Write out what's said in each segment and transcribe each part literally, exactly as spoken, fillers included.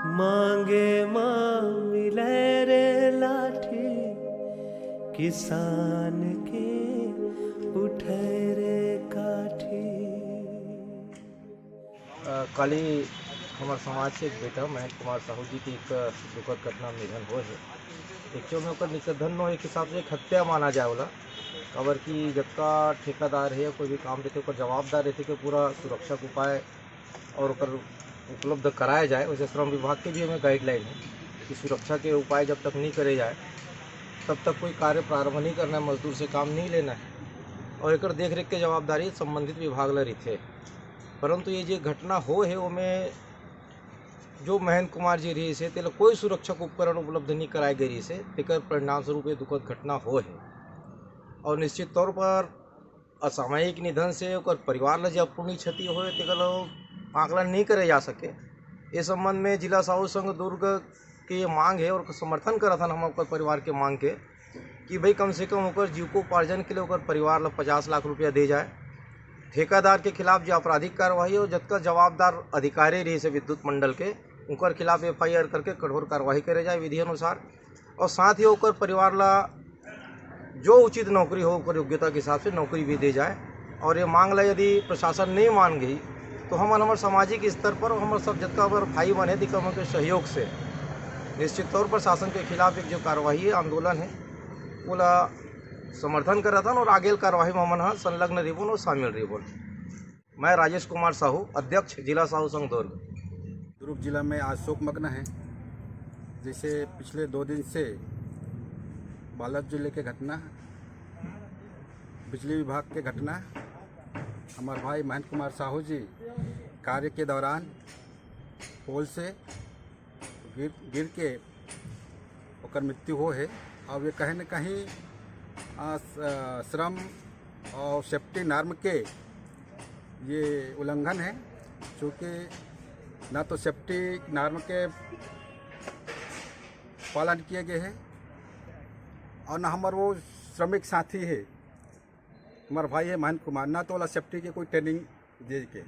मांगे मां मिले रे लाठी, किसान के उठे रे काठी। अ, काली हमर समाज के एक बेटा महेंद्र कुमार साहू जी के एक दुखद घटना में निधन होए हे। एक में ओकर निकट धन एक हिसाब से एक हत्या माना जाए वाला, काबर कि जतका ठेकेदार हे या कोई भी काम देथे ओकर जवाबदार रहथे कि पूरा सुरक्षा के उपाय और ओकर उपलब्ध कराया जाए। वैसे श्रम विभाग के भी हमें गाइडलाइन है कि सुरक्षा के उपाय जब तक नहीं करे जाए तब तक कोई कार्य प्रारंभ नहीं करना है, मजदूर से काम नहीं लेना है और एकर देख रेख के जवाबदारी संबंधित विभाग ला रहिथे। परंतु ये जे घटना हो हे ओमे जो महेंद्र कुमार जी रहिस हे तेला कोई सुरक्षा के उपकरण उपलब्ध नहीं कराए गए रहिस हे, तेकर परिणाम स्वरूप ये दुखद घटना हो हे। और निश्चित तौर पर असामयिक निधन से ओकर परिवार ला जे अपूर्णीय क्षति होए तेकर ला आकलन नहीं करे जा सके। इस संबंध में जिला साहू संघ दुर्ग के ये मांग है और समर्थन करत हन हम ओकर परिवार के मांग के कि भाई कम से कम ओकर जीविकोपार्जन के लिए ओकर परिवार ला पचास लाख रुपया दे जाए। ठेकेदार के खिलाफ जो आपराधिक कार्रवाई और जतका जवाबदार अधिकारी रहिस हे विद्युत मंडल के, उनकर खिलाफ एफ आई आर करके कठोर कार्रवाई करे जाए विधि अनुसार। और साथ ही ओकर परिवार ला जो उचित नौकरी हो ओकर योग्यता के हिसाब से नौकरी भी दे जाए। और ये मांग ला यदि प्रशासन नहीं मान गई तो हमन हमर सामाजिक स्तर पर हमर सब जतका बर भाई बने दिखा के सहयोग से निश्चित तौर पर शासन के खिलाफ एक जो कार्रवाई है, आंदोलन है, ओला समर्थन करत हन और आगे कार्रवाई में हमन ह संलग्न रहिबोन और शामिल रहिबोन। मैं राजेश कुमार साहू, अध्यक्ष जिला साहू संघ दुर्ग। दुर्ग जिला में आज शोक मग्न है। जैसे पिछले दो दिन से बालाजी लेके घटना, बिजली विभाग के घटना, हमारे भाई महेंद्र कुमार साहू जी कार्य के दौरान पोल से गिर गिर के ओकर मृत्यु हो है। और ये कहीं ना कहीं आ, स- आ, श्रम और सेफ्टी नॉर्म के ये उल्लंघन है, क्योंकि ना तो सेफ्टी नॉर्म के पालन किए गए हैं और ना हमार वो श्रमिक साथी है, हमार भाई है महेंद्र कुमार, ना तो वाला सेफ्टी के कोई ट्रेनिंग दे के।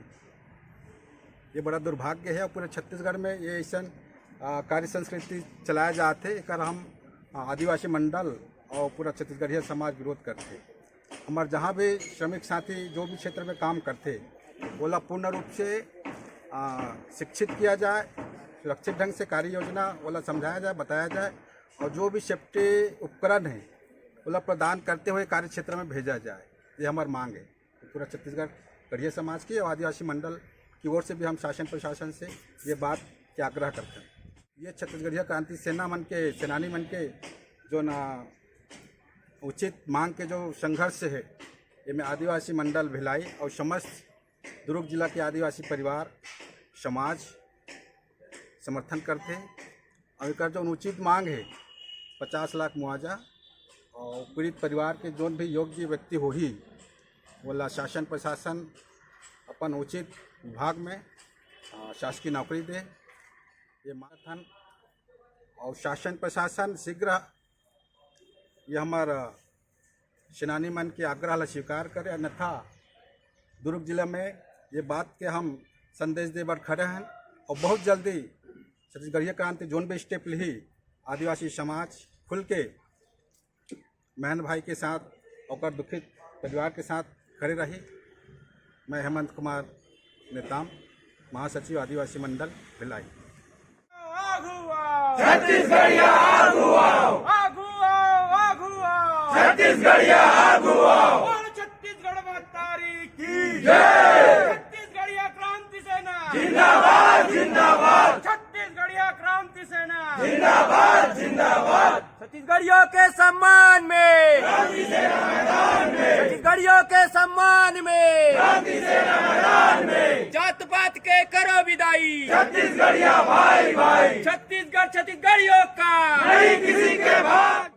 ये बड़ा दुर्भाग्य है और पूरे छत्तीसगढ़ में ये ऐसा कार्य संस्कृति चलाया जाते, एकर हम आ, आदिवासी मंडल और पूरा छत्तीसगढ़िया समाज विरोध करते। हमारे जहाँ भी श्रमिक साथी जो भी क्षेत्र में काम करते, ओला पूर्ण रूप से आ, शिक्षित किया जाए, सुरक्षित ढंग से कार्य योजना ओला समझाया जाए, बताया जाए और जो भी सेफ्टी उपकरण है ओला प्रदान करते हुए कार्य क्षेत्र में भेजा जाए। ये हमारी मांग है। पूरा छत्तीसगढ़ गढ़िया समाज की और आदिवासी मंडल की ओर से भी हम शासन प्रशासन से ये बात के आग्रह करते हैं। ये छत्तीसगढ़िया क्रांति सेना मन के सेनानी मन के जो ना उचित मांग के जो संघर्ष है, ये में आदिवासी मंडल भिलाई और समस्त दुर्ग जिला के आदिवासी परिवार समाज समर्थन करते हैं। और एकर जो उचित मांग है पचास लाख मुआवजा और पीड़ित परिवार के जोन भी योग्य व्यक्ति होही, ओला शासन प्रशासन अपन उचित विभाग में आ, शासकीय नौकरी दे, ये मांगत हन। और शासन प्रशासन शीघ्र ये हमार सेनानी मन के आग्रह ला स्वीकार करे, अन्यथा दुर्ग जिला में ये बात के हम संदेश दे बर खड़े हैं। और बहुत जल्दी छत्तीसगढ़िया क्रांति जोन भी स्टेप ली, आदिवासी समाज खुल के महेंद्र भाई के साथ, ओकर दुखित परिवार के साथ खड़े रही। मैं हेमंत कुमार नेताम, महासचिव आदिवासी मंडल भिलाई। छत्तीसगढ़िया आगू आओ। आगू आओ, आगू आओ। छत्तीसगढ़िया आगू आओ। बोल छत्तीसगढ़ महतारी की जय। छत्तीसगढ़िया क्रांति सेना जिंदाबाद, जिंदाबाद। छत्तीसगढ़िया क्रांति सेना जिंदाबाद, जिंदाबाद। छत्तीसगढ़ियों के सम्मान में, छत्तीसगढ़ियों के सम्मान में, जात पात के करो विदाई। छत्तीसगढ़िया भाई भाई, छत्तीसगढ़ छत्तीसगढ़ियों का नहीं किसी के भाग।